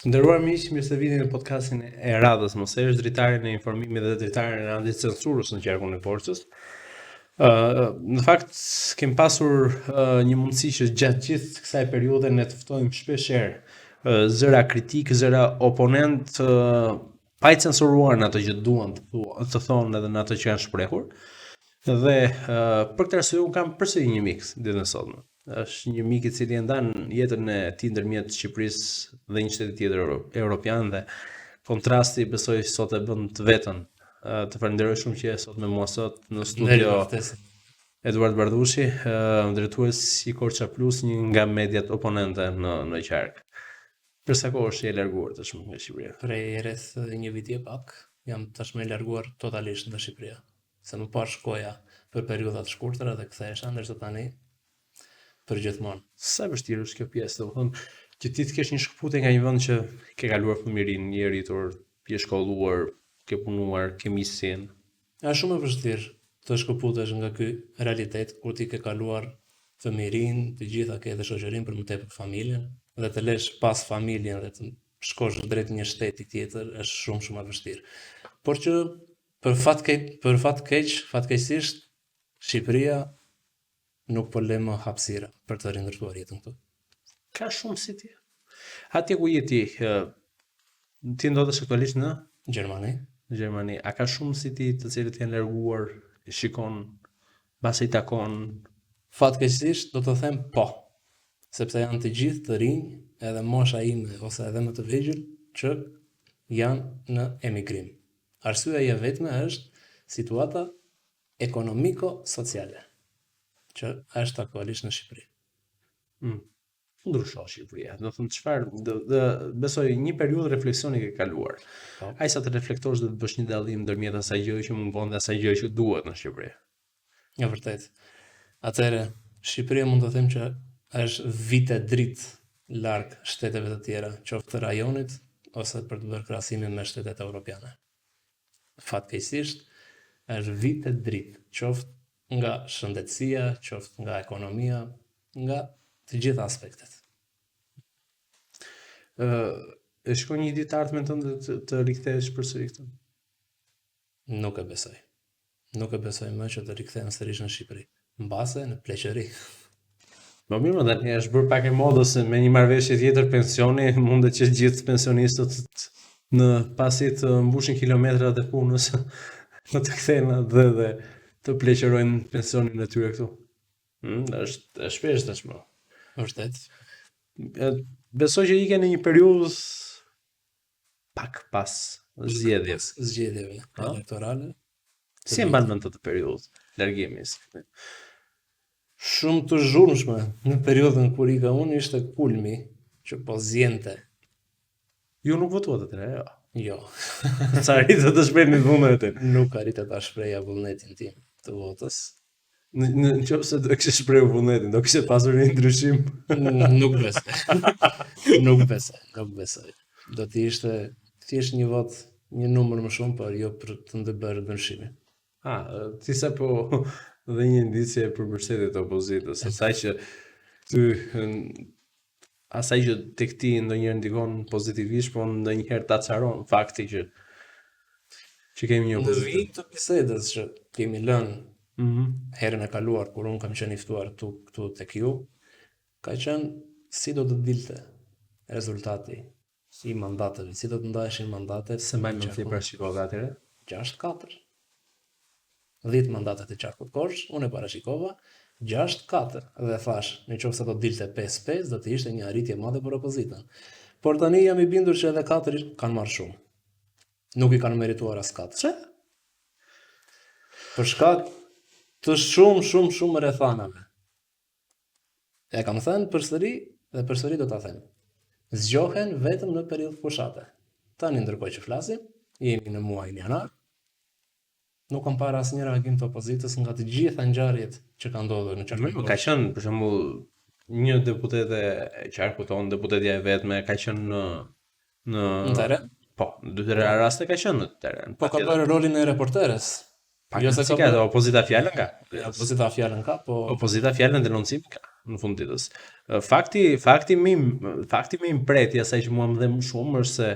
Të nderuar miq, mirë se vini në podcastin e radhës Mos e është dritaren e informimit dhe dritaren e anticensurës në qarkun e Korçës. Ë uh, në fakt kemi pasur uh, një mundësi që gjatë gjithë kësaj periudhe ne të ftojmë shpesh herë uh, zëra kritik, zëra oponent uh, pa i censuruar në ato që duan të thua, të thonë edhe në ato që janë shprehur. Dhe uh, për këtë arsye un kam përsëri një mik ditën e sotme. Është një mik i cili e ndan jetën e tij ndërmjet Shqipërisë dhe një shteti tjetër europian dhe kontrasti besoj sot e bën të vetën. Të falenderoj shumë që je sot me mua sot në studio. Eduard Bardhushi, drejtues i Korça Plus, një nga mediat oponente në në qark. Për sa kohë është je larguar tashmë nga Shqipëria? Prej rreth një viti e pak, jam tashmë i larguar totalisht nga Shqipëria. Se më parë shkoja për periudha të shkurtra dhe kthehesha, ndërsa tani për gjithmonë. Sa e vështirë është kjo pjesë, domethënë që ti të kesh një shkëputje nga një vend që ke kaluar fëmijërinë, je rritur, je shkolluar, ke punuar, ke miqësinë. Është shumë e vështirë të shkëputesh nga ky realitet kur ti ke kaluar fëmijërinë, të gjitha ke edhe shoqërinë për më tepër familjen dhe të lesh pas familjen dhe të shkosh drejt një shteti tjetër është shumë shumë e vështirë. Por që për fat keq, për fat keq, fatkeqësisht Shqipëria nuk po le më hapësira për të rindërtuar jetën këtu. Ka shumë si ti. Atje ku je ti, ti ndodhesh aktualisht në Gjermani. Në Gjermani. A ka shumë si ti të cilët janë larguar, shikon, mbase i takon? Fatkeqësisht do të them po, sepse janë të gjithë të rinj, edhe mosha ime ose edhe më të vegjël që janë në emigrim. Arsyeja e vetme është situata ekonomiko-sociale që është aktualisht në Shqipëri. Mm. Ku ndryshon Shqipëria? Do të thonë çfarë do të besoj një periudhë refleksioni ke kaluar. Po. Ai sa të reflektosh dhe të bësh një dallim ndërmjet asaj gjëje që mungon dhe asaj gjëje që duhet në Shqipëri. E vërtet. Atëherë, Shqipëria mund të them që është vite dritë larg shteteve të tjera, qoftë të rajonit ose për të bërë krahasimin me shtetet europiane. Fatkeqësisht, është vite dritë, qoftë nga shëndetësia, qoftë nga ekonomia, nga të gjitha aspektet. Ë, e shikon një ditë të ardhmen tënde të, të rikthehesh përsëri këtu? Nuk e besoj. Nuk e besoj më që të rikthehem sërish në Shqipëri. Mbase në pleqëri. Po mirë, më tani është bërë pak e modës se me një marrëveshje tjetër pensioni mundet që gjithë pensionistët në pasi të mbushin kilometrat e punës në të kthehen atdhe dhe të pleqërojnë pensionin e tyre këtu. Mm, është e shpesh tashmë. Vërtet. Besoj që ike në një periudhë pak pas zgjedhjeve. Zgjedhjeve elektorale. Si e mban mend atë periudhë largimi? Shumë të zhurmshme. Në periudhën kur ika unë ishte kulmi që po ziente. Ju nuk votuat atëherë, jo? Jo. S'arrite të shprehni vullnetin. Nuk arrita ta shpreha vullnetin tim të votës. Në në në qoftë se do kishe shprehur vullnetin, do kishe pasur një ndryshim. Nuk besoj. Nuk besoj, nuk besoj. Do të ishte thjesht një votë, një numër më shumë, por jo për të ndë-bërë ndryshimin. Ah, ti sapo dhe një indicie për mbështetje të opozitës, asaj që ty asaj që tek ti ndonjëherë ndikon pozitivisht, po ndonjëherë ta acaron fakti që që kemi një opozitë. Në vijim të bisedës që kemi lënë mm -hmm. herën e kaluar kur unë kam qenë i ftuar këtu këtu tek ju, ka qenë si do të dilte rezultati i mandateve, si do të ndaheshin mandatet. S'e mbaj mend si parashikove atëherë? 6-4. 10 mandate të qarkut Korçë, unë e parashikova 6-4 dhe thashë, në qoftë se do të dilte 5-5, do të ishte një arritje e madhe për opozitën. Por tani jam i bindur që edhe 4 kanë marrë shumë. Nuk i kanë merituar as 4. Pse? Për shkak të shumë, shumë, shumë rrethanave. E kam thënë përsëri dhe përsëri do ta them. Zgjohen vetëm në periudhë fushate. Tani ndërkohë që flasim, jemi në muajin janar, nuk kam parë asnjë reagim të opozitës nga të gjitha ngjarjet që kanë ndodhur në qarkun. Ka qenë për shembull një deputete e qarkut tonë, deputetja e vetme ka qenë në në në terren. Po, në dy tre raste ka qenë në terren. Po ka bërë rolin e reporteres. Pa, jo se ka bërë opozita fjalën ka. Opozita fjalën ka, po opozita fjalën denoncim ka. në fund ditës. Fakti fakti më fakti më i mprehtë i asaj që mua më dhemb më shumë është se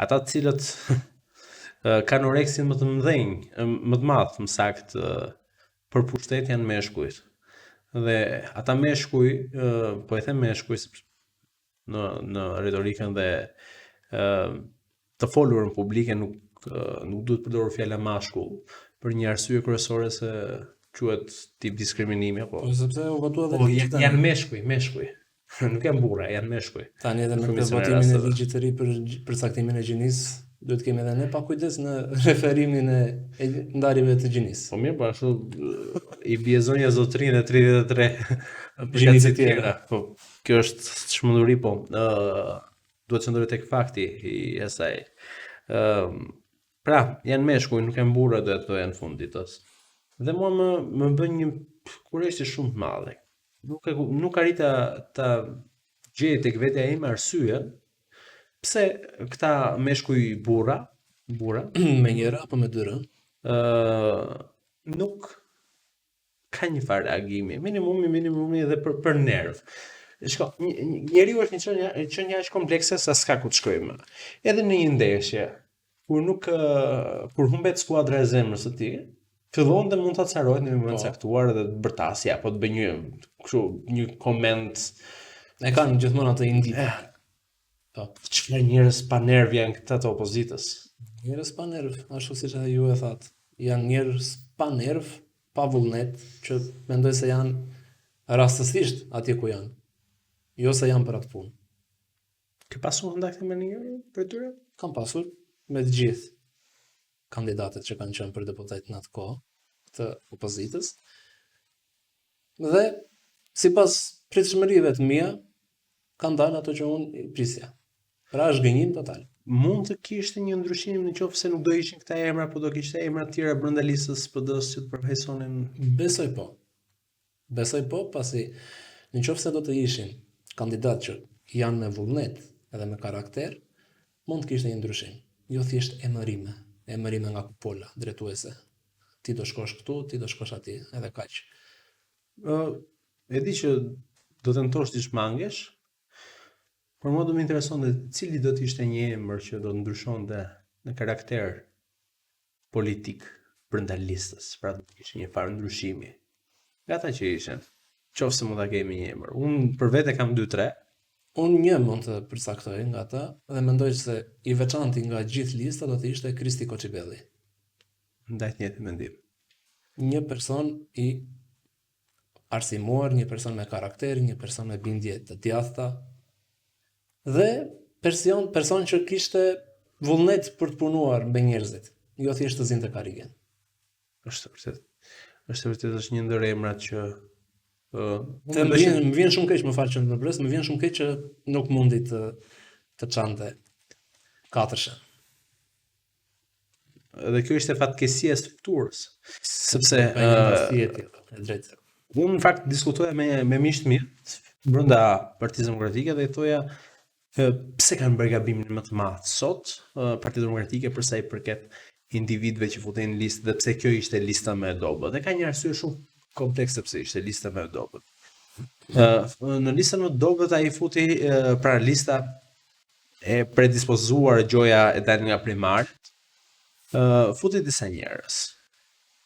ata të cilët kanë oreksin më të mëdhenj, më të madh, më saktë, për pushtet janë meshkujt. Dhe ata meshkuj, po e them meshkuj sepse në në retorikën dhe ë të folurën publike nuk nuk duhet përdorur fjala mashkull për një arsye kryesore se quhet tip diskriminimi apo Po sepse u votua dhe po, janë, janë meshkuj, meshkuj. Nuk janë burra, janë meshkuj. Tani edhe me këtë votimin e ligjit të ri për përcaktimin e gjinisë, duhet të kemi edhe ne pak kujdes në referimin e, e ndarjeve të gjinisë. Po mirë, po ashtu i bie zonja zotërinë e 33 gjini të tjera. Po kjo është çmenduri po. Ë uh, duhet të qëndroj tek fakti i asaj. Ë uh, pra, janë meshkuj, nuk janë burra, do të thoja në fund ditës. Dhe mua më më bën një kureshtje shumë të madhe. Nuk e nuk arrij ta ta gjej tek vetja ime arsye pse këta meshkuj burra, burra me një r apo me dy r? Ë nuk ka një farë reagimi, minimumi, minimumi edhe për për nerv. Shiko, njeriu është një qenie, qenie aq komplekse sa s'ka ku të shkojë më. Edhe në një ndeshje, kur nuk kur humbet skuadra e zemrës së tij, fillon dhe mund të acarohet në një moment po. caktuar dhe të bërtasi apo të bëjë një kështu një koment. E kanë gjithmonë atë indit. Eh. Po. Çfarë njerëz pa nerv janë këta të opozitës? Njerëz pa nerv, ashtu siç edhe ju e thatë. Janë njerëz pa nerv, pa vullnet, që mendoj se janë rastësisht atje ku janë. Jo se janë për atë punë. Ke pasur kontakte me një prej tyre? Kam pasur me të gjithë kandidatët që kanë qenë për deputet në atë kohë të opozitës. Dhe sipas pritshmërive të mia, kanë dalë ato që unë i prisja. Pra është gënjim total. Mund të kishte një ndryshim në qoftë se nuk do ishin këta emra, po do kishte emra të tjera brenda listës PD-së që të përfaqësonin. Besoj po. Besoj po, pasi në qoftë se do të ishin kandidatë që janë me vullnet edhe me karakter, mund të kishte një ndryshim. Jo thjesht emërime, emërime nga kupola drejtuese. Ti do shkosh këtu, ti do shkosh atje, edhe kaq. Ë, e di që do tentosh të shmangesh, por mua do më interesonte cili do të ishte një emër që do të ndryshonte në karakter politik brenda listës, pra do të kishte një farë ndryshimi nga ata që ishin. Qoftë se mund ta kemi një emër. Unë për vete kam 2-3. Unë një mund të përcaktoj nga ata dhe mendoj se i veçanti nga gjithë lista do të ishte Kristi Koçibelli. Ndaj të njëjtin mendim. Një person i arsimuar, një person me karakter, një person me bindje të djathta dhe person person që kishte vullnet për të punuar me njerëzit, jo thjesht të zinte karrigen. Është e vërtetë. Është e vërtetë është një ndër emrat që uh, unë më vjen më vjen shumë keq, më fal që ndërpres, më vjen shumë keq që nuk mundi të të çante katërshen. Dhe kjo ishte fatkeqësia e strukturës, sepse ë uh, e drejtë. Unë në fakt diskutoja me me miqtë e mi brenda Partisë Demokratike dhe i thoja pse kanë bërë gabimin më të madh sot Partia Demokratike për sa i përket individëve që futen në listë dhe pse kjo ishte lista më e dobët. Dhe ka një arsye shumë komplekse pse ishte lista më e dobët. Ë në listën më të dobët ai futi pra lista e predispozuar gjoja e dalë nga primaret, ë futi disa njerëz.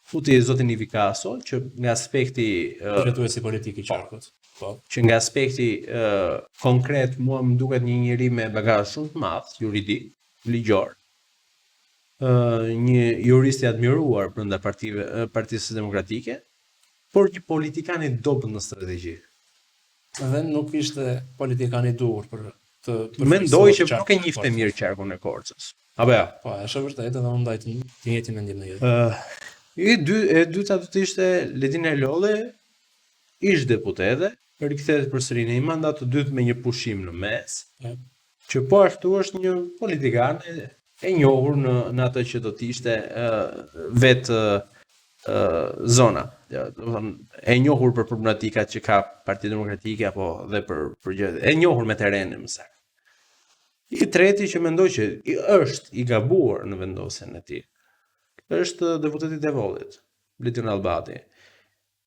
Futi zotin Ivi Kaso, që nga aspekti uh, drejtuesi politik i po, qarkut. Po. Që nga aspekti uh, konkret mua më duket një njeri me bagazh shumë të madh juridik, ligjor. Ë uh, një jurist i admiruar brenda partive Partisë Demokratike, por një politikan i dobët në strategji. Dhe nuk ishte politikan i duhur për të Mendoj që nuk e njihte mirë qarkun e Korçës. Apo jo? Po, është e vërtetë edhe unë ndaj të njëjtin mendim me ju. Ëh, i dy e dyta do të ishte Ledina Alolli, ish deputete, rikthehet përsëri në një mandat të dytë me një pushim në mes. Po. Që po ashtu është një politikan e njohur në në atë që do të ishte uh, vetë uh, zona. Ja, domethënë e njohur për problematikat që ka Partia Demokratike apo dhe për për gjë, e njohur me terrenin më saktë. I treti që mendoj që i është i gabuar në vendosjen e tij është deputeti i Devollit, Bledion Nallbati.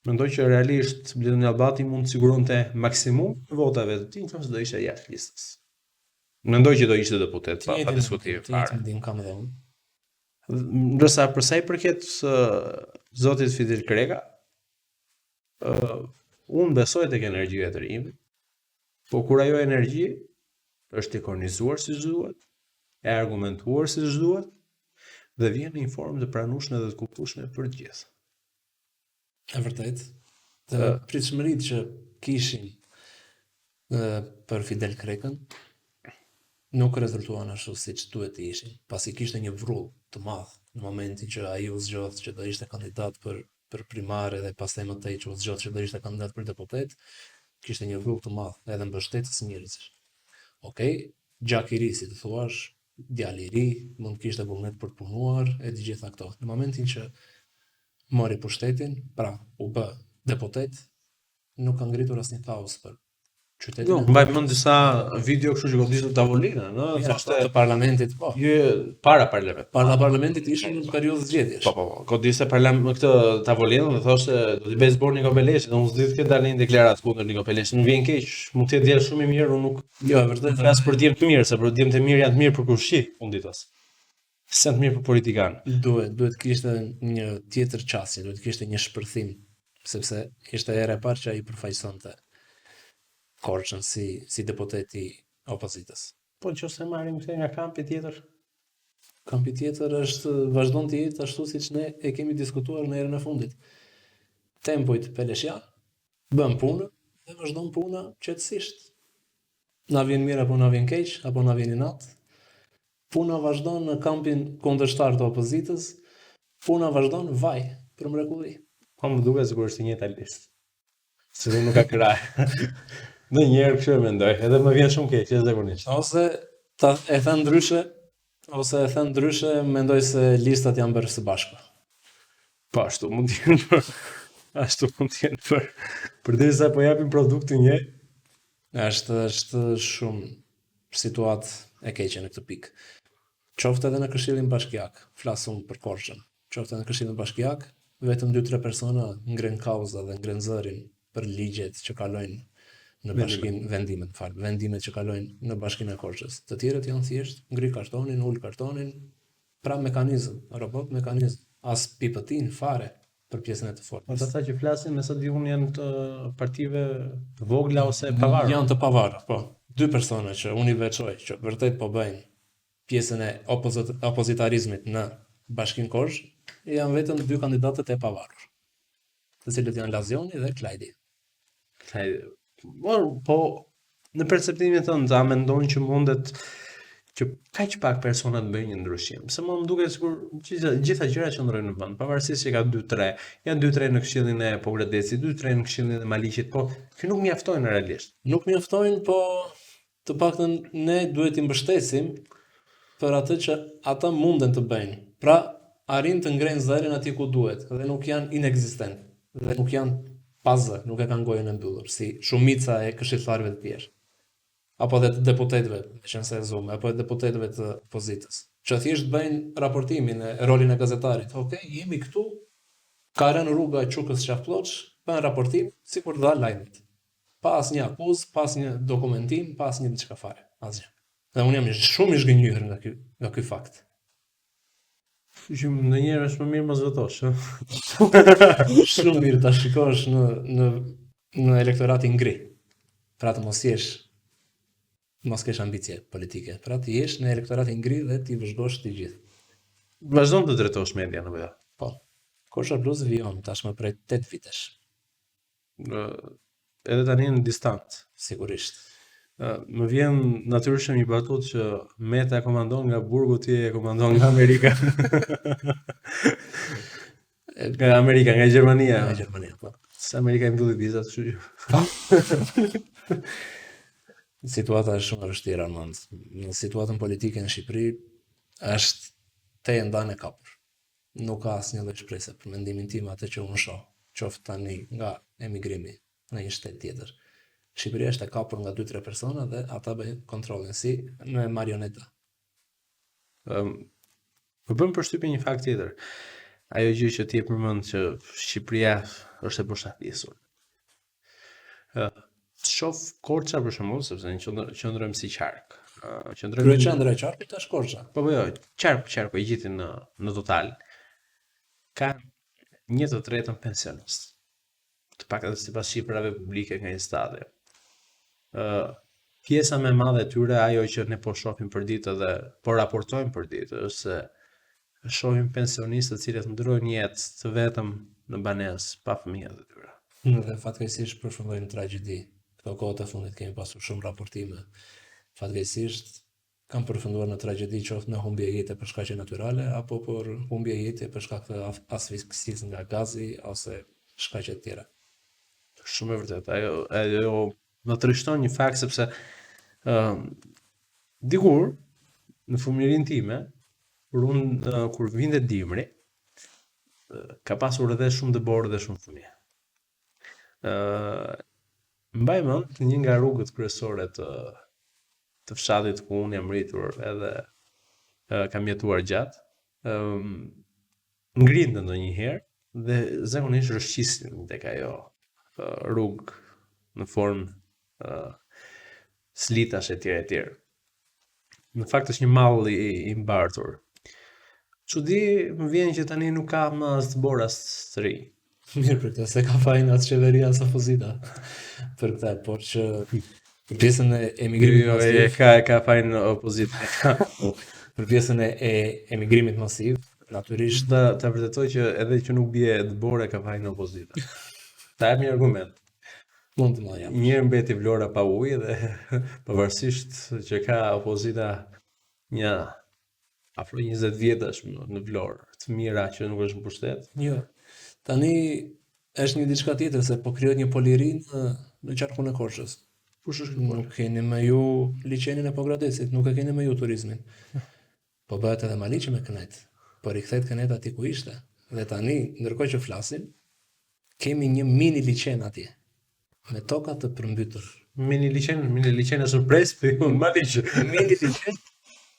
Mendoj që realisht Bledon Nallbati mund të siguronte maksimum votave të tij nëse do ishte jashtë listës. Mendoj që do ishte deputet, pa, pa diskutim fare. Të mendim kam dhe unë. Ndërsa për sa i përket uh, zotit Fidel Kreka, uh, unë besoj tek energjia e të rinjve, po kur ajo energji është e kornizuar siç duhet, e argumentuar siç duhet dhe vjen në një formë të pranueshme dhe të kuptueshme për të gjithë. E vërtetë. Dhe pritshmëritë që kishim për Fidel Krekën nuk rezultuan ashtu siç duhet të ishin, pasi kishte një vrull të madh në momentin që ai u zgjodh që do ishte kandidat për për primar edhe pastaj më tej që u zgjodh që do ishte kandidat për deputet, kishte një vrull të madh edhe mbështetës njerëzish. Okej, gjak i ri si të thuash, djalë i ri, mund të kishte vullnet për të punuar e të gjitha këto. Në momentin që mori pushtetin, pra u bë deputet, nuk ka ngritur asnjë kauzë për qytetin. Jo, mbaj mend disa video kështu që godiste tavolina, në, ja, thoshte të parlamentit, po. Jo, para parlamentit. Para parlamentit ishin në periudhë zgjedhjesh. Po, po, po. Godiste parlament këtë tavolinë dhe thoshte do t'i bëj zbor Niko Peleshit, unë s'di të ketë dalë një deklaratë kundër Niko Peleshit. Më vjen keq, mund të jetë djalë shumë i mirë, unë nuk Jo, e vërtetë. Flas për djem të mirë, se për djem të mirë janë të mirë për krushqi, fund ditës. S'janë të mirë për politikanë. Duhet, duhet të kishte një tjetër qasje, duhet të kishte një shpërthim, sepse ishte hera e parë që ai përfaqësonte Korçën si si deputet i opozitës. Po në qoftë se marrim këtë nga kampi tjetër? Kampi tjetër është vazhdon të jetë ashtu siç ne e kemi diskutuar në herën e fundit. Tempujt peleshian bën punën dhe vazhdon puna qetësisht. Na vjen mirë apo na vjen keq, apo na vjen inat, Puna vazhdon në kampin kundërshtar të opozitës, puna vazhdon vaj, për mrekulli. Po më duket sikur është e njëjta listë. Sikur nuk ka krahë. Ndonjëherë kështu e mendoj, edhe më vjen shumë keq, jashtëzakonisht. Ose ta e them ndryshe, ose e them ndryshe, mendoj se listat janë bërë së bashku. Po ashtu mund të jenë bërë. Ashtu mund të jenë bërë. Përderisa po japin produktin njëjtë. Është është shumë situatë e keqe në këtë pikë. Qoftë edhe në Këshillin Bashkiak, flas unë për Korçën, qoftë edhe në Këshillin Bashkiak, vetëm 2-3 persona ngrenë kauza dhe ngrenë zërin për ligjet që kalojnë në bashkinë, vendimet, më fal, vendimet që kalojnë në bashkinë e Korçës. Të tjerët janë thjesht ngri kartonin, ul kartonin, pra mekanizëm, robot mekanizëm, as pipëtin fare për pjesën e të folmes. Ata që flasin, me sa di unë janë të partive të vogla ose pavarur. Janë të pavarur, po. Dy persona që unë i veçoj, që vërtet po bëjnë pjesën e opozit opozitarizmit në Bashkinë Korçë, janë vetëm dy kandidatët e pavarur, të cilët janë Lazioni dhe Klajdi. Klajdi. Po, po në perceptimin tënd, a mendon që mundet që kaq pak persona të bëjnë një ndryshim? Se mua më duket sikur gjitha gjitha gjërat qëndrojnë në vend, pavarësisht se ka 2-3, janë 2-3 në Këshillin e Pogradecit, 2-3 në Këshillin e Maliqit, po që nuk mjaftojnë realisht. Nuk mjaftojnë, po të paktën ne duhet t'i mbështesim për atë që ata munden të bëjnë. Pra, arrijnë të ngrenë zërin atje ku duhet dhe nuk janë inekzistentë dhe nuk janë pa zë, nuk e kanë gojën e mbyllur, si shumica e këshilltarëve të tjerë. Apo edhe të deputetëve, meqenëse e zumë, apo edhe deputetëve të opozitës, që thjesht bëjnë raportimin e rolin e gazetarit. Okej, jemi këtu, ka rënë rruga Qukës Qafë Plloç, bën raportim, sikur dha lajmet. Pa asnjë akuzë, pa asnjë dokumentim, pa asnjë diçka fare, asgjë. Dhe unë jam shumë i zhgënjyer nga ky nga ky fakt. Kështu që ndonjëherë është më mirë mos votosh, ë. Shumë mirë ta shikosh në në në elektoratin gri. Pra të mos jesh mos kesh ambicie politike. Pra të jesh në elektoratin gri dhe t'i vëzhgosh të gjithë. Vazhdon të drejtosh media apo jo? Po. Korça Plus vijon tashmë prej 8 vitesh. Edhe tani në distancë. Sigurisht. Më vjen natyrshëm një batutë që Meta e komandon nga burgu, ti e komandon nga Amerika. nga Amerika, nga Gjermania. Nga Gjermania, po. Se Amerika i mbylli vizat, kështu që. Situata është shumë e vështirë, Armand. Në situatën politike në Shqipëri është tejendanë e kapur. Nuk ka asnjë lloj shprese për mendimin tim atë që unë shoh, qoftë tani nga emigrimi në një shtet tjetër. Shqipëria është e kapur nga 2-3 persona dhe ata bëjnë kontrollin si me marioneta. Ëm më bën përshtypje një fakt tjetër. Ajo gjë që ti e përmend që Shqipëria është e boshatisur. Ë shoh Korça për shembull, sepse ne qëndro, qëndrojmë si qark. Ë qëndrojmë Kryeqendra e qarkut është Korça. Po po jo, qarku qarku i gjithi në në total ka një të tretën pensionist. Të paktën sipas shifrave publike nga Instati. Ë pjesa më e madhe e tyre ajo që ne po shohim për ditë dhe po raportojmë për ditë është se shohim pensionistë të cilët ndrojnë jetë të vetëm në banesë pa fëmijët e tyre. Dhe fatkeqësisht përfundojnë në tragjedi. Këto kohët e fundit kemi pasur shumë raportime. Fatkeqësisht kanë përfunduar në tragjedi qoftë në humbje jete për shkaqe natyrale apo për humbje jete për shkak të asfiksisë nga gazi ose shkaqe të tjera. Shumë e vërtetë. Ajo ajo më trishton një fakt sepse ë uh, dikur në fëmijërinë time kur unë uh, kur vinte dimri ka pasur edhe shumë dëborë dhe shumë fëmijë. Ë uh, mbaj mend një nga rrugët kryesore të të fshatit ku unë jam rritur edhe uh, kam jetuar gjatë. Ëm um, ngrinte ndonjëherë dhe zakonisht rrëshqisnin tek ajo rrugë në formë uh, slitash e tjera e tjera. Në fakt është një mall i, i mbartur. Çudi më vjen që tani nuk ka më as dëborë as të rinj. Mirë për këtë, s'e ka fajin as qeveria as opozita për këtë, por që për pjesën e emigrimit jo, masiv... E ka, e ka fajin opozita. për pjesën e, e emigrimit masiv, natyrisht... Ta, ta vërtetoj që edhe që nuk bie dëborë e ka fajin opozita. Ta jap një argument. Mund të më jap. Një herë mbeti Vlora pa ujë dhe pavarësisht që ka opozita një afro 20 vjet tashmë në Vlorë, të mira që nuk është në pushtet. Jo. Tani është një diçka tjetër se po krijohet një pol i ri në në qarkun e Korçës. Kush është ky pol? Nuk keni më ju liqenin e Pogradecit, nuk e keni më ju turizmin. Po bëhet edhe Maliqi me kënetë. Po rikthehet këneta aty ku ishte. Dhe tani, ndërkohë që flasim, Kemi një mini liqen atje, me toka të përmbytur. Mini liqen, mini liqen është në Prespë, jo në Maliq. Mini liqen,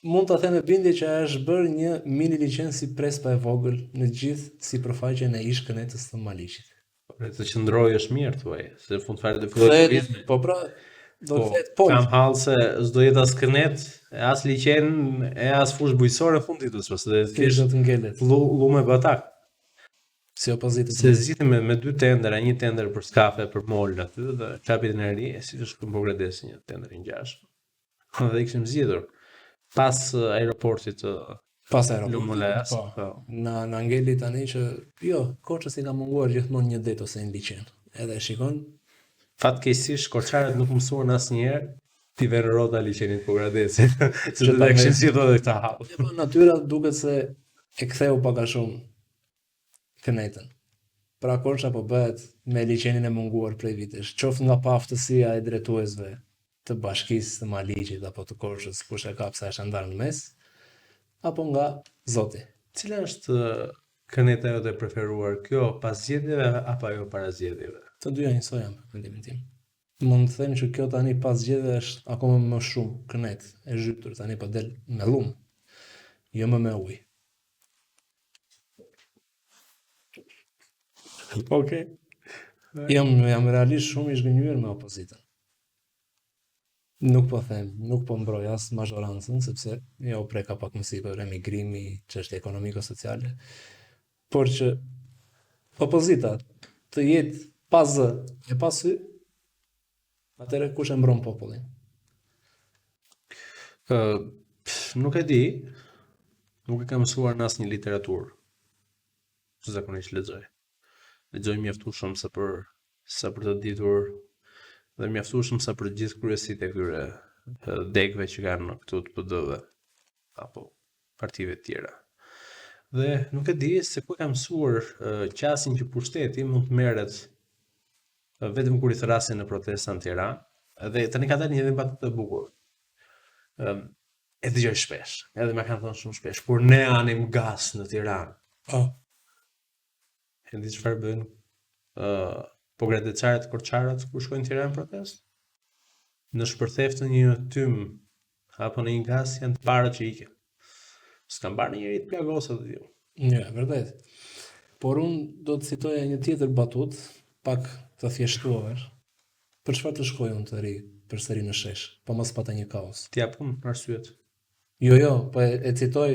mund ta them me bindje që është bërë një mini liqen si Prespa e vogël në gjithë sipërfaqen e ish kënetës së Maliqit. Po të qëndrojë është mirë thuaj, se në fund fare do fillojë turizmi. Po pra, do të po, kthehet pol. Kam hall se s'do jetë as kënetë, e as liqen, e as fushë bujqësore në fund ditës, pastaj do të do të ngelet. Llumë e batak. Si opozitë. Se zgjidhim me, me dy tendera, një tender për skafe, për mol aty dhe Çapit e ri, e si të shkruan Pogradeci një tender i ngjashëm. Dhe i kishim zgjidhur pas aeroportit të pas aeroportit. Po. po. Na na ngeli tani që jo, Korçës i ka munguar gjithmonë një det ose një liqen. Edhe e shikon fatkeqësisht korçarët nuk mësuan asnjëherë t'i vënë rrota liqenit Pogradecit, se do ta kishin zgjidhur edhe këtë hall. Po natyra duket se e ktheu pak a shumë kënetën. Pra Korça po bëhet me liqenin e munguar prej vitesh, qoftë nga paaftësia e drejtuesve të bashkisë së Maliqit apo të Korçës, kush e ka pse është e ndarë në mes, apo nga Zoti. Cila është këneta jote e preferuar, kjo pas zgjedhjeve apo ajo para zgjedhjeve? Të dyja njësoj janë për mendimin tim. Mund të them që kjo tani pas zgjedhjeve është akoma më shumë kënetë e zhytur, tani po del me llum, jo më me ujë. Okej. Jam jam realisht shumë i zhgënjyer me opozitën. Nuk po them, nuk po mbroj as mazhorancën, sepse ja u preka pak më sipër emigrimi, çështje ekonomiko-sociale, por që opozita të jetë pa zë e pa sy, atëherë kush e mbron popullin? Ë, nuk e di. Nuk e kam mësuar në asnjë literaturë. Që zakonisht lexoj. Lexoj mjaftueshëm sa për sa për të ditur dhe mjaftueshëm sa për të gjithë kryesitë e këtyre degëve që kanë këtu të PD-ve apo partive të tjera. Dhe nuk e di se ku e kam mësuar qasjen që pushteti mund të merret vetëm kur i thërrasin në protesta në Tiranë, dhe tani ka dalë një edhe batutë e bukur. Ëm e dëgjoj shpesh, edhe ma kanë thënë shumë shpesh, kur ne anim gaz në Tiranë. Po. E di çfarë bëjnë ë uh, pogradecarët, korçarët kur shkojnë në Tiranë në protestë? Në shpërtheftë një tym apo në një gaz janë të parët që ikin. S'kam parë njeri të plagoset dhe jo. Jo, e vërtet. Por unë do të citoja një tjetër batutë, pak të thjeshtuar, për çfarë të shkoj unë të rri përsëri në shesh, po mos pata një kauzë. T'i jap unë arsyet. Jo, jo, po e, e citoj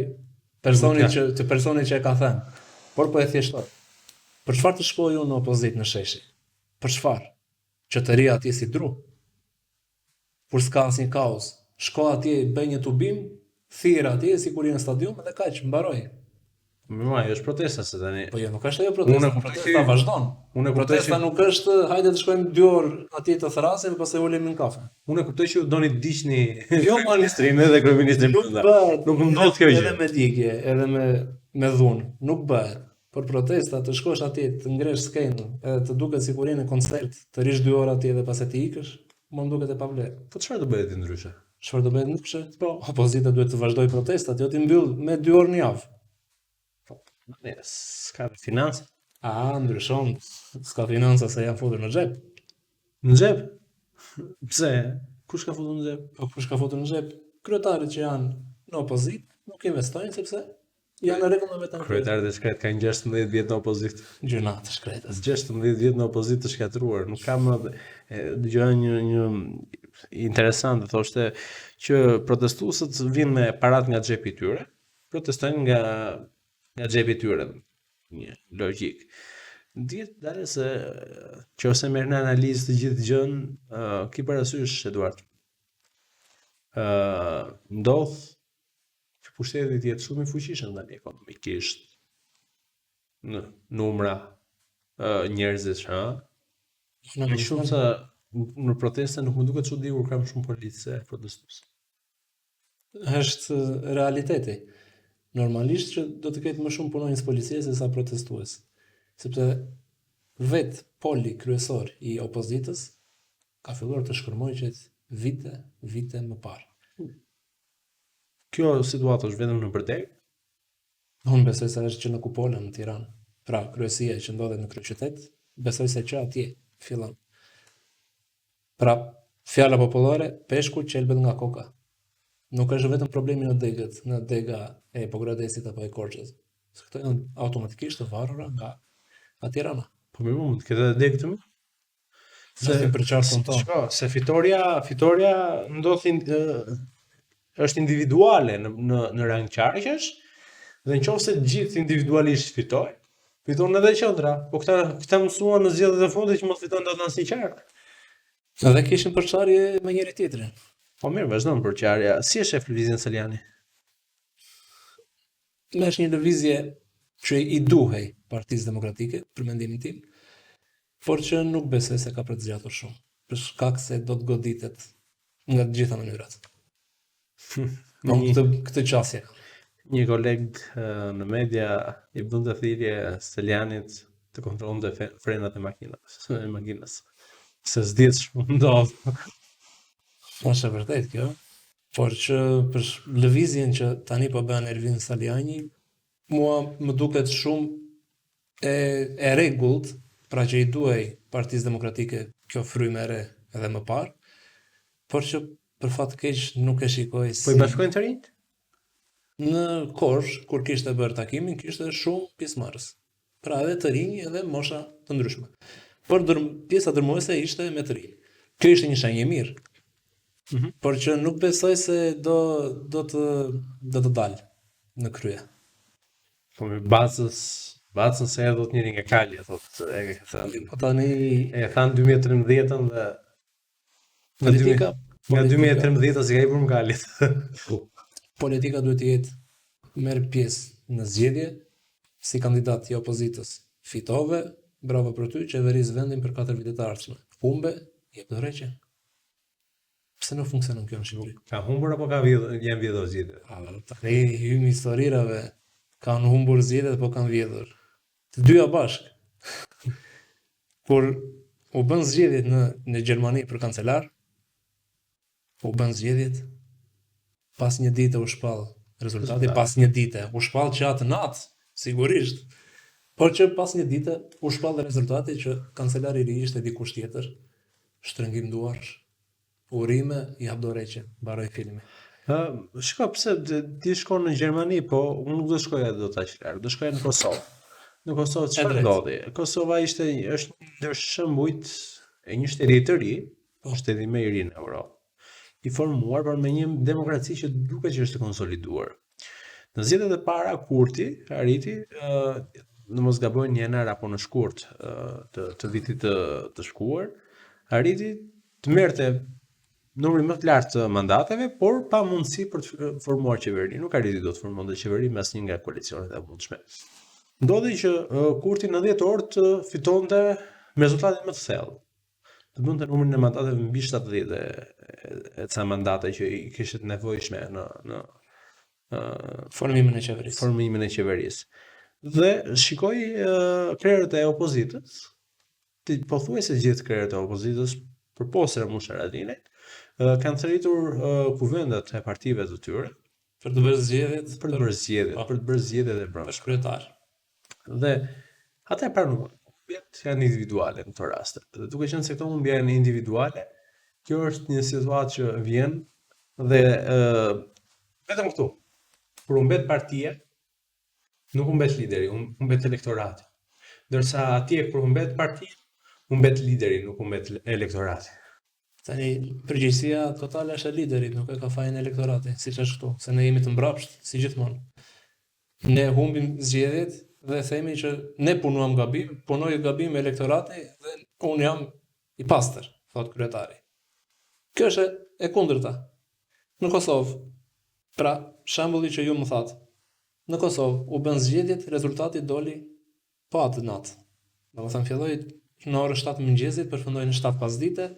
personin që të personit që e ka thënë, por po e thjeshtoj. Për çfarë të shkoj unë në opozitë në sheshi? Për çfarë? Që të rri atje si dru? Kur s'ka asnjë kauzë. Shko atje, bëj një tubim, thirr atje sikur je në stadium dhe kaq, mbaroi. Më ajo është protesta se tani. Po jo, nuk është ajo protesta. Unë e kuptoj protesta që- vazhdon. Unë e kuptoj Protesta që nuk është hajde të shkojmë dy orë atje të thërrasim, pastaj ulemi në kafe. unë e kuptoj që ju doni të diqni Jo, ma kryeministrin edhe kryeministrin Nuk brenda. bëhet. Nuk ndodh kjo gjë. Edhe me djegje, edhe me me dhunë, nuk bëhet. Por protesta, të shkosh atje, të ngresh skenën, edhe të duket sikur je në koncert, të rish dy orë atje dhe pastaj të ikësh, mua më duket e pavlerë. Po çfarë do bëhet ti ndryshe? Çfarë do bëhet ndryshe? Po, opozita duhet të vazhdojë protestat, jo t'i mbyll me dy orë në javë. Ne, s'ka financa. A, ndryshon, s'ka financa se janë futur në xhep. Në xhep? Pse? Kush ka futur në xhep? Po kush ka futur në xhep? Kryetarët që janë në opozitë nuk investojnë sepse janë në rregull me veten e tyre. Kryetarët e shkret kanë 16 vjet në opozitë. Gjynah të shkretës. 16 vjet në opozitë të shkatruar, nuk ka më e, dëgjoja një një interesante thoshte që protestuesit vinë me parat nga xhepi i tyre, protestojnë nga nga xhepi i tyre. Një logjik. Dihet dalë se nëse merr në analizë të gjithë gjën, uh, ki parasysh Eduard. Ë uh, ndodh që pushteti të jetë shumë i fuqishëm tani ekonomikisht në numra ë njerëzish, ha? Më shumë se në protesta nuk më duket çudi kur kam shumë policë se protestues. Është realiteti. Normalisht që do të ketë më shumë punonjës policie se sa protestues, sepse vetë poli kryesor i opozitës ka filluar të shkërmojë që vite, vite më parë. Kjo situatë është vetëm në Përdeg? Unë besoj se është që në kupolën në Tiranë, pra kryesia që ndodhet në kryeqytet, besoj se që atje fillon. Pra, fjala popullore, peshku qelbet nga koka. Nuk është vetëm problemi në degët, në dega e Pogradecit apo e Korçës. Se këto janë automatikisht të varura nga nga Tirana. Po mirë, mund të ketë edhe degë të mira. Se për qarkun tonë. Shiko, se fitoria, fitoria ndodh in, ë, është individuale në në në rang qarqesh dhe nëse të gjithë individualisht fitojnë, fiton edhe qendra. Po këta këta mësuan në zgjedhjet e fundit që mos fiton dot asnjë qark. Edhe kishin përçarje me njëri tjetrin. Po mirë, vazhdon përçarja. Si e shef lëvizjen Salianji? Më është një lëvizje që i duhej Partisë Demokratike, për mendimin tim, por që nuk besoj se ka për të zgjatur shumë, për shkak se do të goditet nga të gjitha mënyrat. Po Një, këtë këtë qasje. një koleg në media i bënte thirrje Salianjit të kontrollonte frenat e makinës, e makinës. Se s'dihet ç'mund ndodh. Është e vërtetë kjo, por që për lëvizjen që tani po bën Ervin Salianji, mua më duket shumë e e rregullt, pra që i duhej Partisë Demokratike kjo frymë e re edhe më parë, por që për fat keq nuk e shikoj Po i si bashkojnë të rinjt? Në Korçë, kur kishte bërë takimin, kishte shumë pjesëmarrës. Pra edhe të rinj edhe mosha të ndryshme. Por dërm, pjesa dërmuese ishte me të rinj. Kjo ishte një shenjë e mirë. Mm -hmm. Por që nuk besoj se do do të do të dalë në krye. Po me bacës, bacën se erdhët njëri nga kalja, thotë, e ka thënë. Po tani E thanë 2013-ën dhe nga politika nga politika 2013-a si ka hipur më kalit. politika duhet të jetë merr pjesë në zgjedhje si kandidat i opozitës. Fitove, bravo për ty, qeveris vendin për 4 vitet e ardhshme. Humbe, jep dorëheqje. Pse nuk funksionon kjo në Shqipëri? Ka humbur apo ka vjedhur, janë vjedhur zgjedhjet? A, tani hymë historirave, kanë humbur zgjedhjet po kanë vjedhur. Të dyja bashkë. Kur u bën zgjedhjet në në Gjermani për kancelar, u bën zgjedhjet, pas një dite u shpall rezultati, pas një dite u shpall që atë natë, sigurisht. Por që pas një dite u shpall rezultati që kancelari i ri ishte dikush tjetër, shtrëngim duarsh, urime, jap dorëheqje, mbaroi filmi. Ë, shiko pse ti shkon në Gjermani, po unë nuk do shkoja dot aq larg, do shkoja në Kosovë. Në Kosovë çfarë ndodhi? Kosova ishte është një ndër shembujt e një shteti të ri, po. shteti më i ri në Europë, i formuar por me një demokraci që duket që është e konsoliduar. Në zgjedhjet e para Kurti arriti në mos gaboj në janar apo në shkurt të të vitit të të shkuar, arriti të merrte numrin më të lartë të mandateve, por pa mundësi për të formuar qeverinë. Nuk arriti dot të formonte qeveri me asnjë nga koalicionet e mundshme. Ndodhi që Kurti në dhjetor të fitonte me rezultatin më të thellë. Të bënte numrin e mandateve mbi 70 e, e ca mandate që i kishte të nevojshme në në formimin e qeverisë. Formimin e qeverisë. Dhe shikoj krerët e opozitës, të pothuajse gjithë krerët e opozitës, përpos Ramush Haradinajt, kanë thërritur kuvendet e partive të tyre për të bërë zgjedhjet, për të bërë zgjedhjet, po. për të bërë zgjedhjet e brendshme. Për kryetar. Dhe ata e pranuan. Humbjet janë individuale në këto raste. Dhe duke qenë se këto humbje janë individuale, kjo është një situatë që vjen dhe ë vetëm këtu. Kur humbet partia, Nuk humbet lideri, humbet elektorati. Ndërsa atje kur humbet partia, humbet lideri, nuk humbet elektorati. Tani përgjegjësia totale është e liderit, nuk e ka fajin elektorati, siç është këtu, se ne jemi të mbrapsht, si gjithmonë. Ne humbim zgjedhjet dhe themi që ne punuam gabim, punoi gabim elektorati dhe unë jam i pastër, thotë kryetari. Kjo është e kundërta. Në Kosovë, pra shembulli që ju më thatë, Në Kosovë u bënë zgjedhjet rezultati doli po atë natë. Domethënë filloi në orën 7 të mëngjesit, përfundoi në 7 pasdite.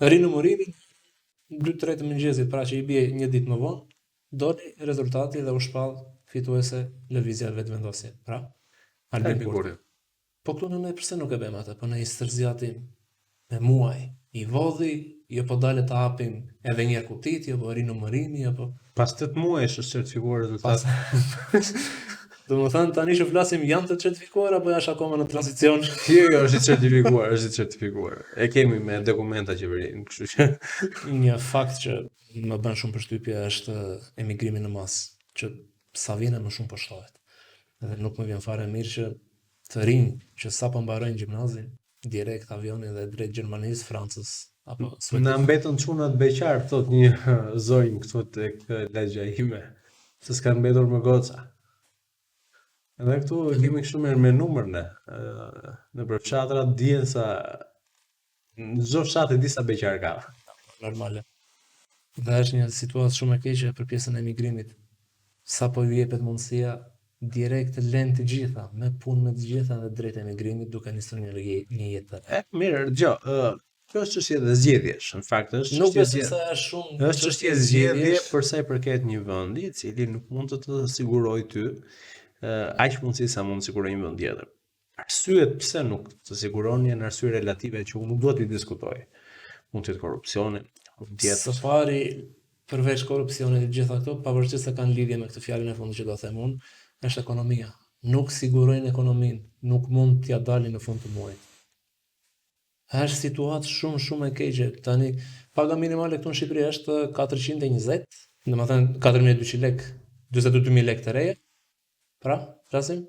Rinumërimi 2-3 të mëngjesit, pra që i bie një ditë më vonë, doli rezultati dhe u shpall fituese Lëvizja Vetëvendosje. Pra, Albin Kurti. Po këtu në ne përse nuk e bëjmë atë, po ne i stërzgjatim me muaj, i vodhi, jo po dale të hapim edhe një herë kutitë, jo po rinumërimi, jo po... Pas 8 muajsh është certifikuar rezultati. Domethënë, tani që flasim janë të certifikuar, apo është akoma në tranzicion? Jo, jo, është i certifikuar, është i certifikuar. E kemi me dokumenta qeverinë, kështu që... Një fakt që më bën shumë përshtypje është emigrimi në masë, që sa vjen e më shumë po shtohet. Dhe nuk më vjen fare mirë që të rinj që sapo mbarojnë gjimnazin, direkt avionin dhe drejt Gjermanisë, Francës apo Suedisë. Na mbetën çunat beqar, thot një zonjë këtu tek lagja ime, se s'kan mbetur më goca. Edhe këtu e kemi kështu me, me numër ne. Nëpër fshatra dihen sa në çdo fshat e di sa beqar ka. Normale. Dhe është një situatë shumë e keqe për pjesën e emigrimit. Sapo ju jepet mundësia, direkt lënë të gjitha, me punë me të gjitha dhe drejt emigrimit duke nisur një një jetë të re. E, mirë, dëgjo, ë kjo është çështje dhe zgjedhjesh, në fakt është Nuk besoj se është shumë është çështje zgjedhje për sa i përket një vendi i cili nuk mund të të sigurojë ty aq mundësi sa mund të sigurojë një vend tjetër. Arsyet pse nuk të siguron janë arsye relative që unë nuk dua t'i diskutoj. Mund të jetë korrupsioni, mund të jetë Së pari, përveç korrupsionit dhe të gjitha këto, pavarësisht se kanë lidhje me këtë fjalën e fundit që do them unë, është ekonomia. Nuk sigurojnë ekonominë, nuk mund t'ia dalin në fund të muajit. Është situatë shumë shumë e keqe. Tani paga minimale këtu në Shqipëri është 420, domethënë 4200 lekë, 42000 lekë të reja. Pra, flasim?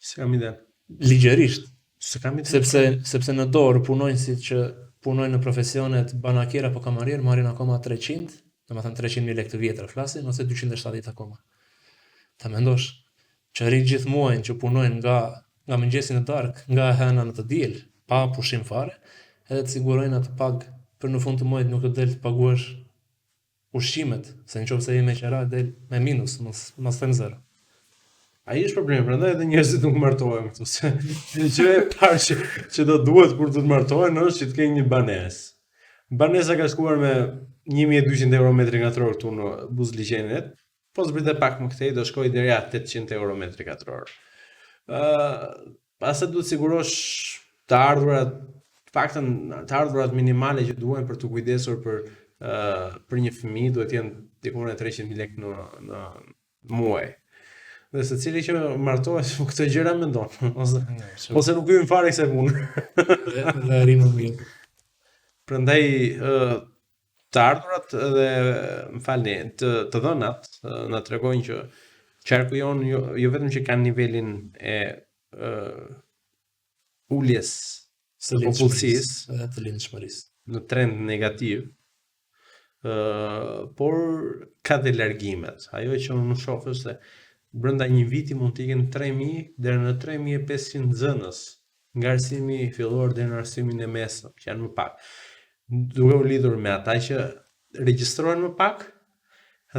S'kam ide. Ligjërisht. S'kam ide. Sepse sepse në dorë punonjësit që punojnë në profesionet banakier apo kamarier marrin akoma 300, domethënë 300.000 lekë të vjetra flasim ose 270 akoma. Ta mendosh që rrinë gjithë muajin që punojnë nga nga mëngjesi në darkë, nga e hëna në të diel, pa pushim fare, edhe të sigurojnë atë pagë për në fund të muajit nuk të del të paguash ushqimet, se në qoftë se je me qera del me minus, mos mos them zero. Ai është problemi, prandaj edhe njerëzit nuk martohen këtu, se gjë e parë që, që do duhet kur të martohen është që të kenë një banesë. Banesa ka shkuar me 1200 euro metri katror këtu në buzë liqenit, po zbrite pak më këtej do shkojë deri at 800 euro metri katror. Ë, uh, pastaj duhet sigurosh të ardhurat, të paktën të ardhurat minimale që duhen për t'u kujdesur për ë uh, për një fëmijë duhet të jenë diku në 300.000 lekë në në muaj. Dhe secili që martohet këto gjëra mendon, ose ose nuk hyn fare kësaj punë. dhe dhe rri më mirë. Prandaj ë Të ardhurat dhe, më falni, të të dhënat na tregojnë që qarku jonë jo, jo vetëm që kanë nivelin e ë uljes së popullsisë dhe të lindshmërisë në trend negativ, ë por ka dhe largimet. Ajo që unë shoh është se brenda një viti mund të ikin 3000 deri në 3500 nxënës nga arsimi fillor deri në arsimin e mesëm, që janë më pak. Duke u lidhur me ata që regjistrohen më pak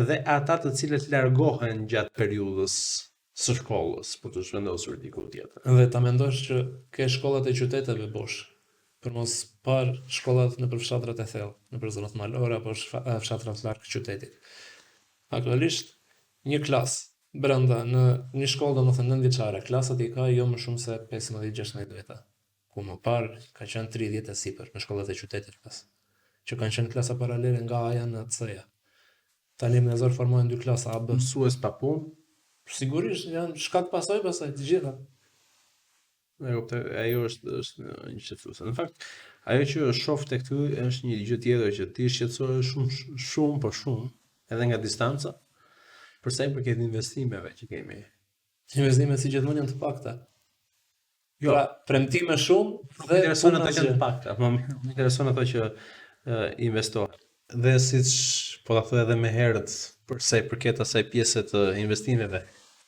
dhe ata të cilët largohen gjatë periudhës së shkollës për t'u zhvendosur diku tjetër. Dhe ta mendosh që ke shkollat e qyteteve bosh, për mos parë shkollat nëpër fshatrat e thellë, nëpër zonat malore apo fshatrat larg qytetit. Aktualisht një klasë brenda në një shkollë domethënë 9 vjeçare, klasat i ka jo më shumë se 15-16 veta, ku më parë ka qenë 30 e sipër në shkollat e qytetit flas, që kanë qenë klasa paralele nga A-ja në C-ja. Tani me zor formohen dy klasa A B. Mësues pa punë. Sigurisht janë shkak pasojë pastaj të gjitha. E kuptoj, ajo është është një shqetësuese. Në fakt, ajo që shoh tek ty është një gjë tjetër që ti shqetësohesh shumë shumë po shumë edhe nga distanca për sa i përket investimeve që kemi. Investimet si gjithmonë janë të pakta. Jo. Pra, premtime shumë Nuk dhe intereson punë ato që asgjë. janë të pakta, po më intereson ato që uh, investohen. Dhe siç po ta thoj edhe më herët, për sa i përket asaj pjese të investimeve,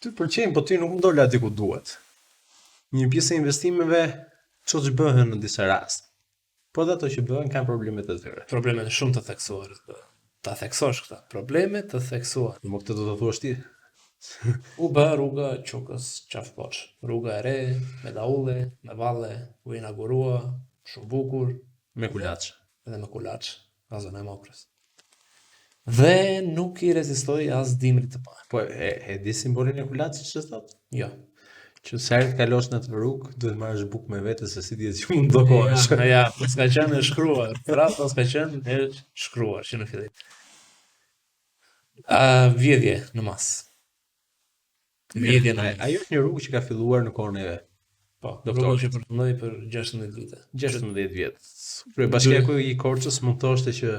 ty pëlqejnë, po ti nuk më dole aty ku duhet. Një pjesë e investimeve çoç bëhen në disa raste. Po edhe ato që bëhen kanë problemet e tyre. Probleme shumë të theksuara. Ta theksosh këta, probleme të theksuara. Mo këtë do ta thuash ti. U bë rruga Qukës Qafë Plloç, rruga e re, me daulle, me valle, u inaugurua, shumë bukur, Me kulaç. dhe me kulaç nga zona e Mokrës. Dhe nuk i rezistoi as dimrit të parë. Po e, e di simbolin e kulaçit ç'të thot? Jo. Që sa herë të kalosh në atë rrugë, duhet marrësh bukë me vete se si dihet që mund bllokohesh. Ja, ja, po s'ka qenë e shkruar. Pra, po s'ka qenë e shkruar që në fillim. A, vjedhje në mas. Vjedhje në mas. Ajo është një rrugë që ka filluar në kohën e Po, Doktor. rrugë që përfundoi për 16 vite. 16 vjet. Kryebashkiaku i Korçës mund thoshte që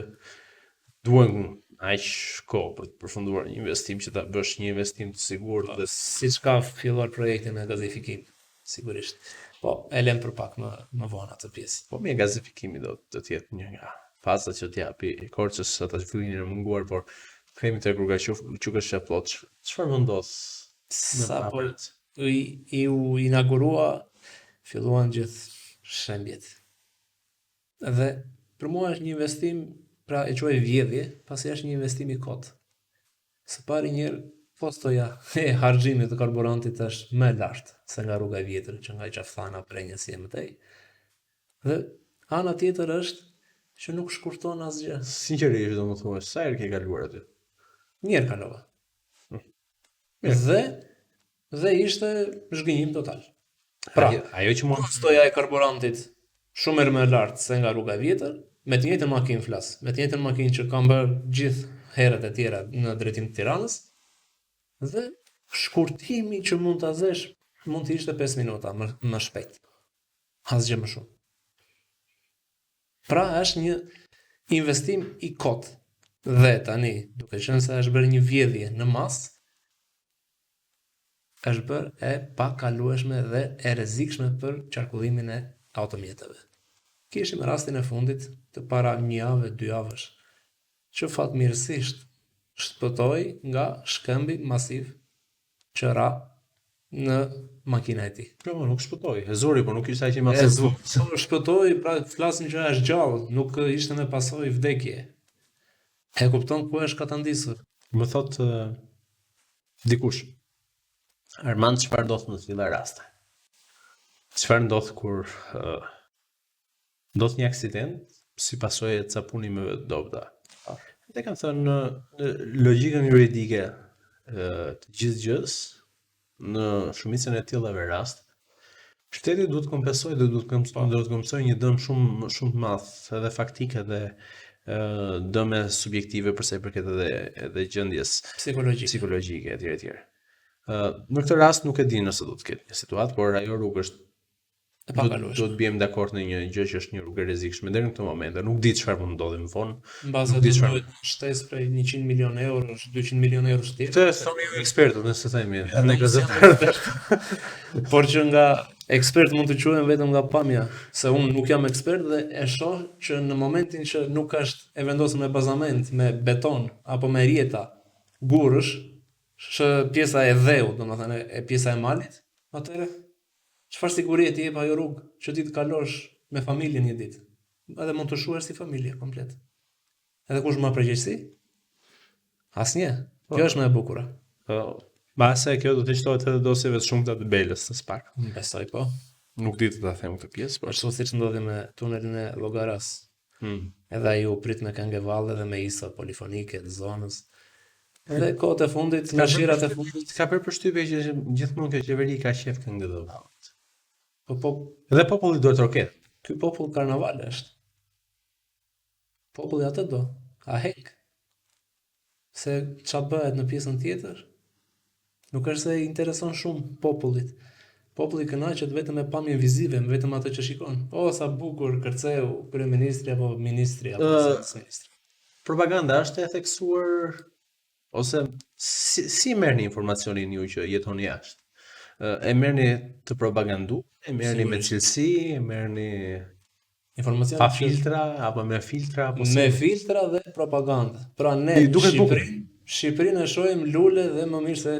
duhen aq kohë për të përfunduar një investim që ta bësh një investim të sigurt dhe Siç ka filluar projektin me gazifikim, sigurisht. Po, e lëm për pak më më vonë atë pjesë. po mirë gazifikimi do do të jetë një nga fazat që t'japi Korçës ata zhvillimin e munguar, por kthehemi tek rruga Qukës Qafë-Plloç. Çfarë më ndodh? me Sa po hapret? i, i u inaugurua, filluan gjithë shembjet. Dhe për mua është një investim, pra e quaj vjedhje, pasi është një investim i kot. Së pari njëherë kostoja e harxhimit të karburantit është më e lartë se nga rruga e vjetër, që nga Qafthana, Prenjësi e më tej. Dhe ana tjetër është që nuk shkurton asgjë. Sinqerisht do më thuash, sa herë ke kaluar aty? Një herë kalova. Mirë. Dhe dhe ishte zhgënjim total. Pra, ajo, ajo që mua kostoja e karburantit shumë herë më e lartë se nga rruga e vjetër, me të njëjtën makinë flas, me të njëjtën makinë që kam bërë gjithë herët e tjera në drejtim të Tiranës, dhe shkurtimi që mund ta zesh mund të ishte 5 minuta më, më shpejt. Asgjë më shumë. Pra është një investim i kot. Dhe tani, duke qenë se është bërë një vjedhje në masë, është bërë e pakalueshme dhe e rrezikshme për qarkullimin e automjeteve. Kishim rastin e fundit të para një jave, dy javësh, që fatmirësisht shpëtoi nga shkëmbi masiv që ra në makina e tij. Jo, nuk shpëtoi. E zori, po nuk ishte aq i E madh se zori. Po shpëtoi, pra flasim që është gjallë, nuk ishte me pasojë vdekje. E kupton ku është katandisur. Më thot ë, dikush. Armand, çfarë ndodh në të tilla raste? Çfarë ndodh kur ë, ndodh një aksident si pasojë e ca punimeve të dobëta? Dhe kam thënë në, në logjikën juridike ë, të gjithë gjës, në shumicën e tillave rast, shteti duhet të kompensojë dhe duhet të kompensojë, duhet të kompensojë një dëm shumë shumë të madh, edhe faktik edhe ë dëme subjektive për sa i përket edhe edhe gjendjes Psikologjik. psikologjike etj etj. Ë në këtë rast nuk e di nëse do të ketë një situatë, por ajo rrugë është E pakalueshme. Do të biem dakord në një gjë që është një rrugë e rrezikshme deri në këtë moment. Nuk di çfarë mund ndodhi më vonë. Mbase do të duhet shtesë prej 100 milion eurosh, 200 milion eurosh të tjerë. Këtë e thonë ju ekspertët, nëse themi, ne gazetarët. Por që nga ekspert mund të quhen vetëm nga pamja, se unë nuk jam ekspert dhe e shoh që në momentin që nuk është e vendosur me bazament, me beton apo me rjeta gurësh, që pjesa e dheut, domethënë e pjesa e malit, atëherë Çfarë sigurie të jep ajo rrugë që ti të kalosh me familjen një ditë? Edhe mund të shuhesh si familje komplet. Edhe kush mban përgjegjësi? Asnjë. Po. Kjo është më e bukura. Po. Mbase kjo do të shtohet edhe dosjeve të shumta të Belës në SPAK. Besoj po. Nuk di të ta them këtë pjesë, por ashtu siç ndodhi me tunelin e Llogaras. Hmm. Edhe ai u prit me këngë valle dhe me isa polifonike të zonës. Edhe kohët e fundit, nga shirat e fundit. Ka bërë përshtypje që gjithmonë kjo qeveri ka qejf këngë dhe vallet. Po po dhe populli duartroket. Ky popull karnaval është. Populli atë do. Aheng. Se ça bëhet në pjesën tjetër, nuk është se i intereson shumë popullit. Populli kënaqet vetëm me pamjen vizive, me vetëm atë që shikon. O sa bukur kërceu kryeministri apo ministri apo zëvendësministri. Propaganda është e theksuar ose si, si merrni informacionin ju që jetoni jashtë? E merrni të propagandu, e merrni me cilësi, e merrni Informacion pa filtra apo me filtra apo si? Me filtra dhe propagandë. Pra ne Shqipërinë, Shqipërinë e shohim lule dhe më mirë se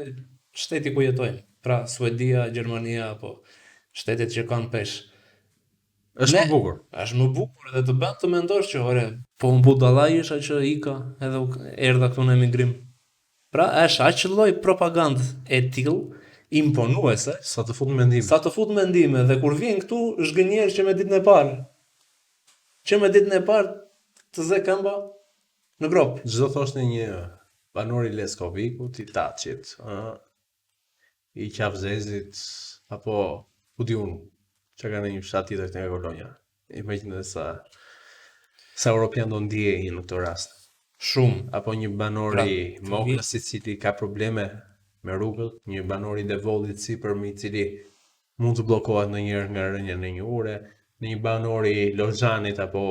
shteti ku jetojmë. Pra Suedia, Gjermania apo shtetet që kanë peshë. Është më bukur. Është më bukur edhe të bën të mendosh që ore, po unë budalla isha që ika edhe erdha këtu në emigrim. Pra është aq lloj propagandë e tillë imponuese sa të fut mendime. Sa të fut mendime dhe kur vjen këtu zhgënjehesh që me ditën e parë. Që me ditën e parë të zë këmba në gropë. Ç'do thoshte një banor i Leskovikut, i Taçit, ë, i Qafzezit apo ku di unë çka ka në një fshat tjetër nga Kolonja. Imagjino sa sa europian do ndihej në këtë rast. Shumë. Apo një banor pra, i Mokrës i cili ka probleme me rrugët, një banor i Devollit sipërm i cili mund të bllokohet ndonjëherë nga rënia në një ure, në një banor i Lozhanit apo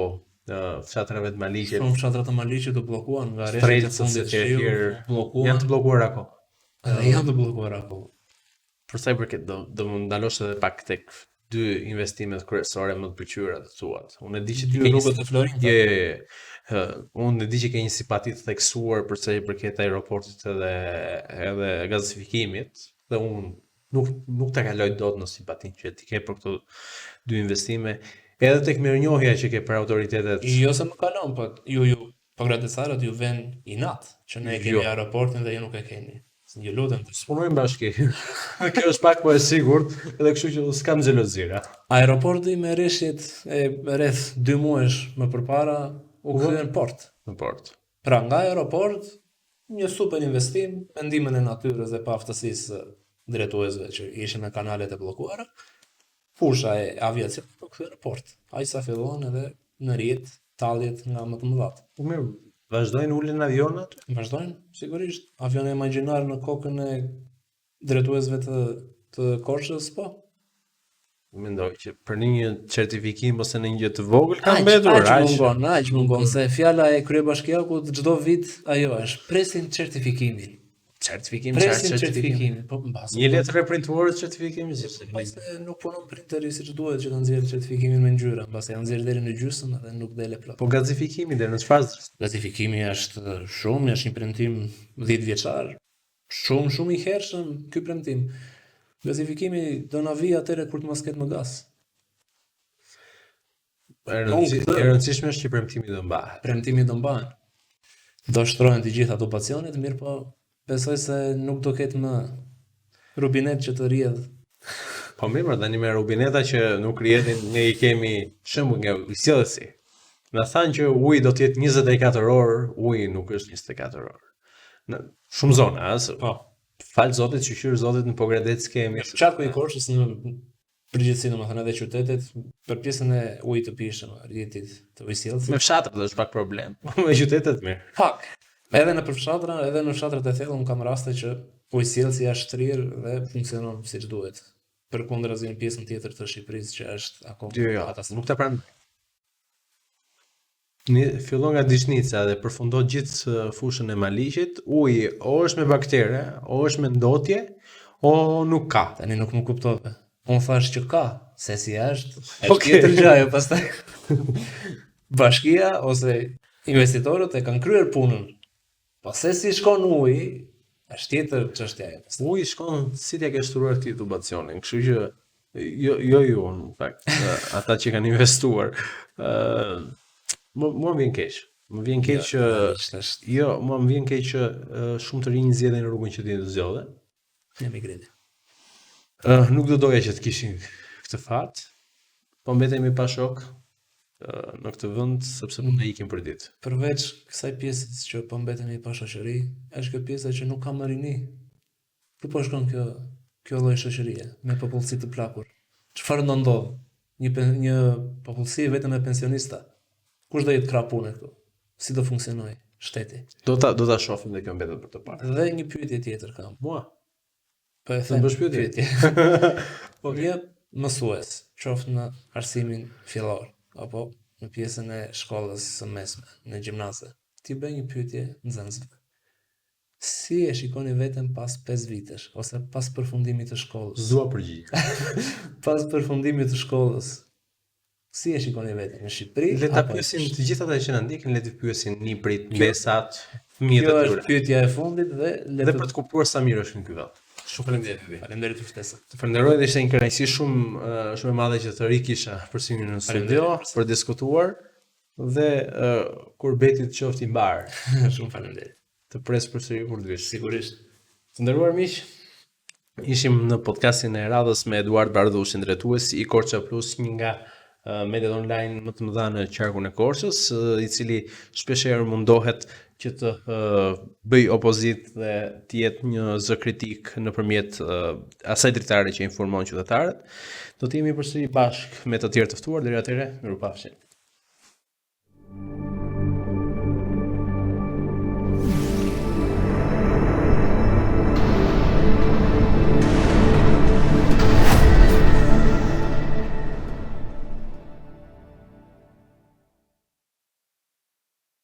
në fshatrave të Maliqit. Shumë fshatra të Maliqit u bllokuan nga reshjet e fundit të shiut, bllokuan. Janë të bllokuar akoma. Edhe janë të bllokuar akoma. Për sa i përket do do më ndalosh edhe pak tek dy investimet kryesore më të pëlqyera të tuat. Unë e di që ti ke rrugët e Florinjtë. Jo, jo, jo. Unë e di që ke një simpati të theksuar për sa i përket aeroportit edhe edhe gazifikimit dhe unë nuk nuk ta kaloj dot në simpatinë që ti ke për këto dy investime. Edhe tek mirënjohja që ke për autoritetet. Jo se më kalon, po ju ju Pogradecarët ju ven inat që ne kemi jo. aeroportin dhe ju nuk e keni. Ju lutem të punojmë bashkë. Kjo është pak më e sigurt, edhe kështu që s'kam xhelozira. Aeroporti me reshjet e rreth 2 muajsh më përpara u kthye në port. Në port. Pra nga aeroport një super investim me ndihmën e natyrës dhe paaftësisë së drejtuesve që ishin me kanalet e bllokuara, Fusha e aviacionit u kthye në port, aq sa filluan edhe në rrjet talljet nga më të mëdhatë. Po mirë, vazhdojnë ulen avionë aty? Vazhdojnë, sigurisht. Avione imagjinarë në kokën e drejtuesve të të Korçës, po. Mendoj që për një certifikim ose në një gjë të vogël ka mbetur, aq mungon, aq mungon se fjala e kryebashkiakut çdo vit ajo është, presim certifikimin. Certifikim, Presim certifikimin, po mbase. Një letër e printuar certifikimi si mbase nuk punon printeri siç duhet që ta nxjerrë certifikimin me ngjyra, mbase ja nxjerr deri në gjysmë dhe nuk del e plotë. Po gazifikimi deri në çfarë fazë? Gazifikimi është shumë, është një premtim 10 vjeçar, shumë shumë i hershëm ky premtim. Gazifikimi do na vijë atëherë kur të mos ketë më gaz. E rëndësishme është që premtimi do mbahet. Premtimi do mbahet. Do shtrohen të gjitha tubacionet, mirëpo besoj se nuk do ketë më rubinet që të rrjedh. Po mirë, tani me rubineta që nuk rrjedhin, ne i kemi shembull nga ujësjellësi. Na thanë që uji do të jetë 24 orë, uji nuk është 24 orë. Në shumë zona, ëh. Po. Fal Zotit, shyqyr Zotit në Pogradec kemi. Qarku i Korçës në përgjithësi, domethënë edhe qytetet për pjesën e ujit të pijshëm, rrjetit të ujësjellësit. Me fshatrat është pak problem, me qytetet mirë. Pak. Edhe nëpër fshatra, edhe në fshatrat e thella unë kam raste që ujësjellësi është shtrirë dhe funksionon siç duhet. Përkundrazi në pjesën tjetër të Shqipërisë që është akoma Jo, jo, katastrofë. nuk ta pranoj. Një, fillon nga Dishnica dhe përfundon gjithë fushën e Maliqit, uji o është me baktere, o është me ndotje, o nuk ka. Tani nuk më kuptove. Unë thash që ka, se si është, është Okej. tjetër gjë ajo pastaj. Bashkia ose investitorët e kanë kryer punën. Po se si shkon uji, është tjetër çështja ajo. pastaj. Uji shkon si t'ja ke shtruar ti tubacionin, kështu që jo jo ju në fakt, ata që kanë investuar. Ë mua mua më vjen keq. Më vjen keq që Realisht është jo, mua më vjen keq që ë, shumë të rinj zgjedhin rrugën që ti zgjodhe. emigrimi. Ë nuk do doja që të kishin këtë fat, po mbetemi pa shok ë, në këtë vend sepse po na ikin për ditë. Përveç kësaj pjesës që po mbetemi pa shoqëri, është kjo pjesa që nuk ka më rini. Ku po shkon kjo kjo lloj shoqërie me popullsi të plakur? Çfarë do ndodh? Një një popullsi vetëm me pensionista. Kush do jetë krah pune këtu? Si do funksionojë shteti? Do ta do ta shohim dhe kjo mbetet për të parë. Dhe një pyetje tjetër kam. Mua? Po e Të them bësh pyetje? Okej. Një mësues, qoftë në arsimin fillor apo në pjesën e shkollës së mesme, në gjimnaze, ti bëj një pyetje nxënësve. Si e shikoni veten pas 5 vitesh ose pas përfundimit të shkollës? S'dua përgjigje. Pas përfundimit të shkollës, si e shikoni veten në Shqipëri? Le ta apo pyesin jashtë? të gjithë ata që na ndjekin, le të pyesin niprit, mbesat, fëmijët Kjo e është tyre. pyetja e fundit dhe le Dhe të për të kuptuar sa mirë është në ky vend. Shumë faleminderit Bibi. Faleminderit për ftesën. Të falenderoj dhe ishte një kënaqësi shumë ë, shumë e madhe që të rikisha përsëri në studio Faleminderit. për diskutuar dhe uh, kur beti të qoftë i mbar. Shumë faleminderit. Të pres përsëri kur të vish. Sigurisht. Të nderuar miq, ishim në podcastin e radhës me Eduard Bardhushin, drejtues i Korça Plus, një nga ë, mediat online më të mëdha në qarkun e Korçës, ë, i cili shpeshherë mundohet që të ë, bëj opozitë dhe të jetë një zë kritik nëpërmjet ë, asaj dritare që informon qytetarët. Do të jemi përsëri bashkë me të tjerë të ftuar deri atëherë, mirupafshim.